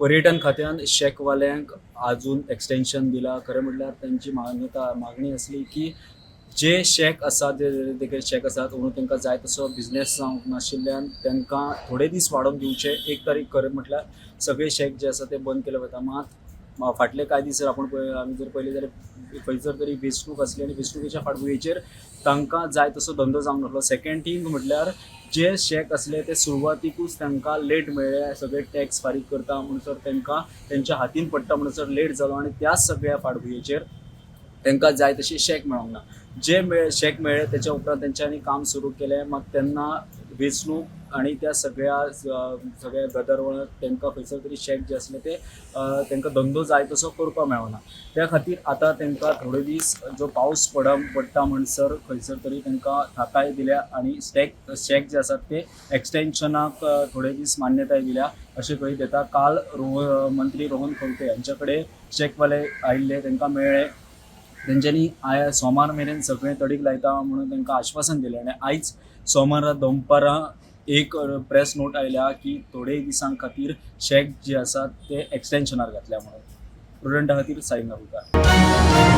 पर्यटन खात्यान शॅकवाल्यांक आजून एक्सटेन्शन दिला. खरें म्हटल्यार तेंची मान्यता मागणी आसली की जे शॅक आसात, जे देखील शॅक आसात, म्हणून तांकां जाय तसो बिजनेस जावंक नाशिल्ल्यान तांकां थोडे दीस वाडोवन दिवचे. 1 तारीख खरें म्हटल्यार सगळे शॅक जे आसा ते बंद केले वता. मात फाटले कांय दीस जर आपूण पळय, आमी जर पळयले जाल्यार खंयसर तरी वेंचणूक आसली आनी वेंचणुकेच्या फाटभुंयेचेर तांकां जाय तसो धंदो जावंक नासलो. सेकंड थींग म्हटल्यार जे शॅक आसले ते सुरवातीकूच तांकां लेट मेळ्ळे. सगळे टॅक्स फारीक करता म्हणसर तांकां तेंच्या हातीन पडटा म्हणसर लेट जालो आनी त्या सगळ्या फाटभुंयेचेर तांकां जाय तशी शॅक मेळोंक ना. जे शॅक मेळ्ळे तेच्या उपरांत तेंच्यांनी काम सुरू केलें. मात तेन्ना वेंचणूक आनी त्या सगळ्या सगळ्या गदरवळांत तांकां खंयसर तरी शॅक जे आसले ते तांकां धंदो जाय तसो करपाक मेळना. त्या खातीर आतां तांकां थोडे दीस जो पावस पडटा म्हणसर खंयसर तरी तांकां थाकाय दिल्या आनी शॅक जे आसात ते एक्सटेन्शनाक थोडे दीस मान्यताय दिल्या अशें कळीत येता. काल मंत्री रोहन खंवटे हांच्या कडेन शॅकवाले आयिल्ले, तांकां मेळ्ळे. तेंच्यांनी सोमार मेरेन सगळें तडीक लायता म्हणून तांकां आश्वासन दिलें आनी आयज सोमारा दनपारां एक प्रेस नोट आयल्या की थोडे दिसां खातीर शॅक जे आसात ते एक्सटेन्शनार घातल्या म्हणून. प्रुडंटा खातीर साई नारुकार.